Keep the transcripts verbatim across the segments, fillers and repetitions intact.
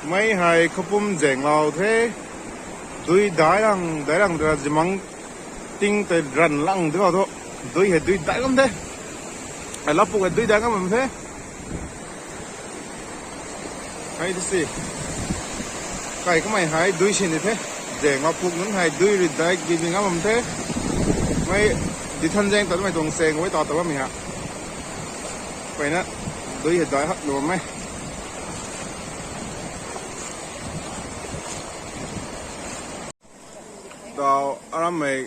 Mei hei khoupum zaenglou the. Dui dai lang, dai lang ta zimang ting tei ran lang de khou thu. Dui hei dui dai lam the. Hei lapuk hei dui dai ngam bam the. Hei di si. Kai kamei hei dui sin di the. Zaenglou puk nunc hei dui ri dai bi bi ngam bam the. Mei di than zaeng ta mei tuang seng wei ta ta bammei ha. Peyna dui hei dai hak lu bammei. Tau arammei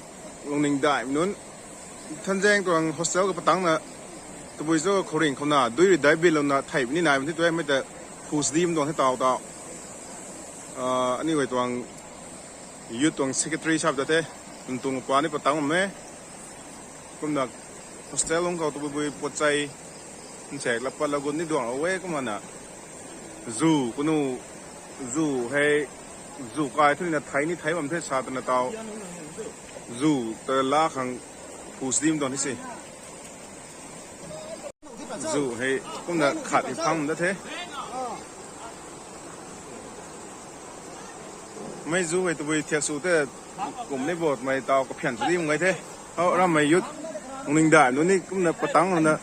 lungning daihmei nunc. Thanzaeng tuang hostel ka patangna tabui cho khouringh khouna dui ri dai bilouna theih ni naimei the twmei ta phu sdim tuang the tau tau. Ah, aniu guay tuang youth tuang secretary sap ta the. Ntuang pa ni patang lam e. Kumna hostel lung khou tabui bui puat chei nchek la pat la gun ni duang lou e kumna. Zu kunu, zu hei, zu kai thu ni na thei ni thei bam the sa twna tau. Zu ta la khang phu sdim tuang ni si. Zu hei kumna khat hei phang da the. Mei zu hei tabui thiak su te kum ni bot mei tau kaphian sw di mak gei the. Hou arammei youth lungning daihmei nunc ni kumna patang lana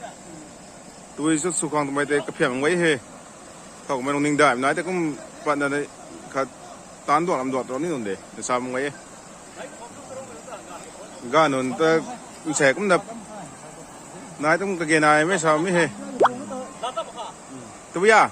tabui su su khang twmei tei kaphian mak gei he. Thow kumei lungning daihmei nai tei kum patna khat taanc duan lam duan tw ni nunc de na sa mak gei e. Ganv nunc ta nse kumna nai tum kage naimei samei he. Tabui a?